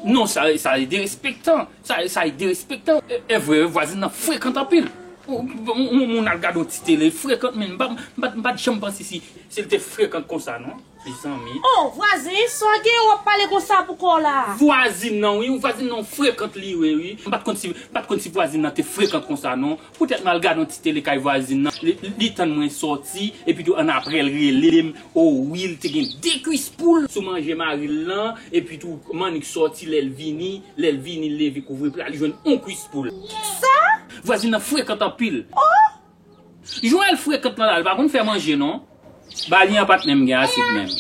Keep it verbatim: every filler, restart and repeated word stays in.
Non, sa, sa e derespektan. Sa, sa e derespektan. E, e vre, vwazin nan frekant anpil. Ou, ou, ou, moun al gade yon ti tele, frekant, men m pa, m pa, m pa t janm panse si, si l te frekant konsa, non. Mezanmi. Oh, vwazin, sa w gen w ap pale konsa pou kò w la? Vwazin nan, wi, vwazin nan frekant li, wi, wi. M pa t konn si, m pa t konn si vwazin nan te frekant konsa, non. Poutèt m al gade yon ti tele kay vwazin nan, li, li tann mwen sòti, epi tou annapre l rele m, o wi, l te gen de kwis poul sou manje mari l lan, epi tou m annik sòti, lè l vini, lè l vini, l leve kouvri pla, li jwenn yon kwis poul. Sa? Vwazin nan frekant anpil. Oh! Jan l frekant lan la, l pa konn fè manje non. Ba li an patnè m gen asid menm.